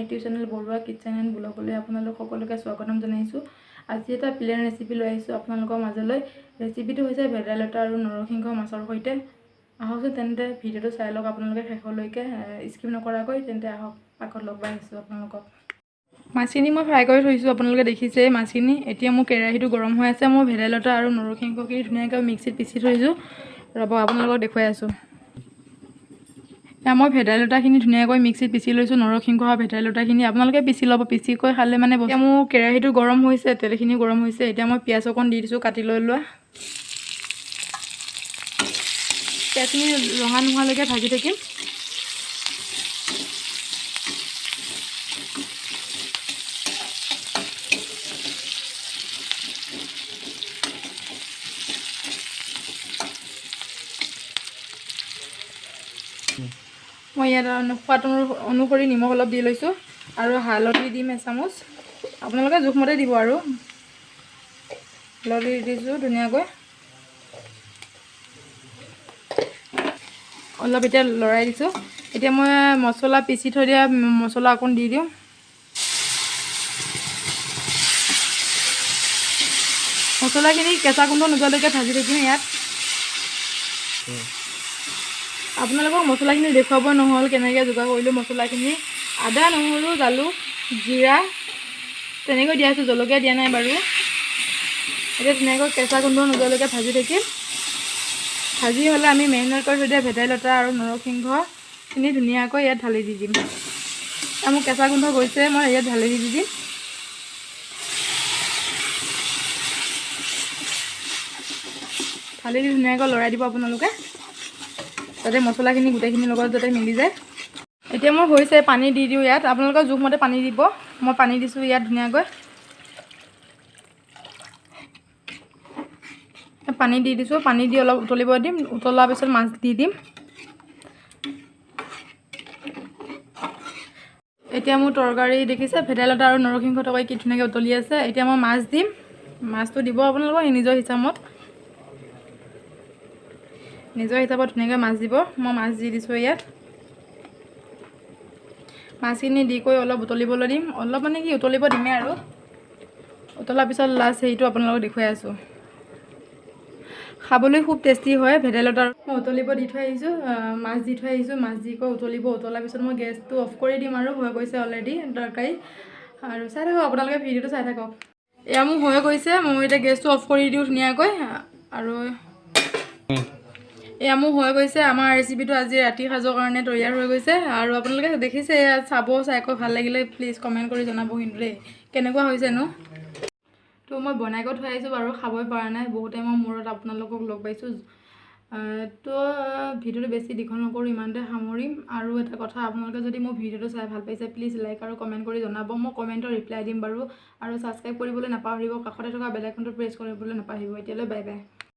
YouTube channel Barua kitchen and ব্লগলৈ আপোনালোক সকলোকে স্বাগতম জনাইছোঁ। আজি এটা প্লেন ৰেচিপি লৈ আহিছোঁ আপোনালোকৰ মাজলৈ। ৰেচিপিটো হৈছে ভেদাইলতা আৰু নৰসিংহ মাছৰ সৈতে। আহকচোন তেন্তে ভিডিঅ'টো চাই লওক আপোনালোকে শেষলৈকে স্কিপ নকৰাকৈ। তেন্তে আহক, পাকত লগ পাই আহিছোঁ আপোনালোকক। মাছখিনি মই ফ্ৰাই কৰি থৈছোঁ, আপোনালোকে দেখিছে মাছখিনি। এতিয়া মোৰ কেৰাহীটো গৰম হৈ আছে। মই ভেদাইলতা আৰু নৰসিংহখিনি ধুনীয়াকৈ মিক্সিত পিচি থৈছোঁ, ৰ'ব আপোনালোকক দেখুৱাই আছোঁ। মই ভেদাইলতাখিনি ধুনীয়াকৈ মিক্সিত পিচি লৈছোঁ, নৰসিংহ আৰু ভেদাইলতাখিনি আপোনালোকে পিচি ল'ব। পিচি কৰি খালে মানে এতিয়া মোৰ কেৰাহীটো গৰম হৈছে, তেলখিনি গৰম হৈছে। এতিয়া মই পিঁয়াজ অকণ দি দিছোঁ কাটি লৈ লোৱা। পিঁয়াজখিনি ৰঙা নোহোৱালৈকে ভাজি থাকিম। মই ইয়াত সোৱাদ অনুসৰি নিমখ অলপ দি লৈছোঁ আৰু হালধি দিম এচামুচ, আপোনালোকে জোখমতে দিব। আৰু হালধি দিছোঁ ধুনীয়াকৈ। অলপ এতিয়া লৰাই দিছোঁ। এতিয়া মই মছলা পিচি থৈ দিয়া মছলা অকণ দি দিওঁ। মছলাখিনি কেঁচা গোন্ধ নোযোৱালৈকে ভাজি থাকিম ইয়াত। আপোনালোকক মছলাখিনি দেখুৱাব নহ'ল কেনেকৈ যোগাৰ কৰিলোঁ মছলাখিনি। আদা, নহৰু, জালুক, জিৰা তেনেকৈ দিয়া আছোঁ, জলকীয়া দিয়া নাই বাৰু। এতিয়া ধুনীয়াকৈ কেঁচা গোন্ধ নোযোৱালৈকে ভাজি থাকিম। ভাজি হ'লে আমি মেৰিনেট কৰি থৈ দিয়া ভেদাইলতা আৰু নৰসিংহখিনি ধুনীয়াকৈ ইয়াত ঢালি দি দিম। মোৰ কেঁচা গোন্ধ গৈছে, মই ইয়াত ঢালি দি দিম। ঢালি দি ধুনীয়াকৈ লৰাই দিব আপোনালোকে, যাতে মছলাখিনি গোটেইখিনিৰ লগত যাতে মিলি যায়। এতিয়া মোৰ হৈছে, পানী দি দিওঁ ইয়াত। আপোনালোকৰ জোখমতে পানী দিব, মই পানী দিছোঁ ইয়াত ধুনীয়াকৈ। পানী দি দিছোঁ, পানী দি অলপ উতলিব দিম। উতলাৰ পিছত মাছ দি দিম। এতিয়া মোৰ তৰকাৰী দেখিছে ভেদাইলতা আৰু নৰসিংহ তৰকাৰী কি ধুনীয়াকৈ উতলি আছে। এতিয়া মই মাছ দিম। মাছটো দিব আপোনালোকৰ নিজৰ হিচাপত, নিজৰ হিচাপত ধুনীয়াকৈ মাছ দিব। মই মাছ দি দিছোঁ ইয়াত। মাছখিনি দি কৰি অলপ উতলিবলৈ দিম, অলপ মানে কি উতলিব দিমেই আৰু। উতলাৰ পিছত লাষ্ট হেৰিটো আপোনালোকক দেখুৱাই আছোঁ। খাবলৈ খুব টেষ্টি হয় ভেদাইলতা। মই উতলিব দি থৈ আহিছোঁ, মাছ দি থৈ আহিছোঁ। মাছ দি কৰি উতলিব, উতলাৰ পিছত মই গেছটো অফ কৰি দিম আৰু হৈ গৈছে অলৰেডি তৰকাৰী। আৰু চাই থাকক আপোনালোকে ভিডিঅ'টো চাই থাকক। এয়া মোৰ হৈ গৈছে, মই এতিয়া গেছটো অফ কৰি দিওঁ ধুনীয়াকৈ। আৰু এয়া মোৰ হৈ গৈছে, আমাৰ ৰেচিপিটো আজি ৰাতি সাজৰ কাৰণে তৈয়াৰ হৈ গৈছে। আৰু আপোনালোকে দেখিছে, এয়া চাব, চাই কৈ ভাল লাগিলে প্লিজ কমেণ্ট কৰি জনাব কিন্তু দেই কেনেকুৱা হৈছেনো। তো মই বনাই কৰি থৈ আহিছোঁ বাৰু, খাবই পৰা নাই, বহুত টাইমৰ মূৰত আপোনালোকক লগ পাইছোঁ। তো ভিডিঅ'টো বেছি দীঘল নকৰোঁ, ইমানতে সামৰিম। আৰু এটা কথা, আপোনালোকে যদি মোৰ ভিডিঅ'টো চাই ভাল পাইছে প্লিজ লাইক আৰু কমেণ্ট কৰি জনাব, মই কমেণ্টৰ ৰিপ্লাই দিম বাৰু। আৰু ছাবস্ক্ৰাইব কৰিবলৈ নাপাহৰিব, কাষতে থকা বেল আইকনটো প্ৰেছ কৰিবলৈ নাপাহৰিব। এতিয়ালৈ বাই বাই।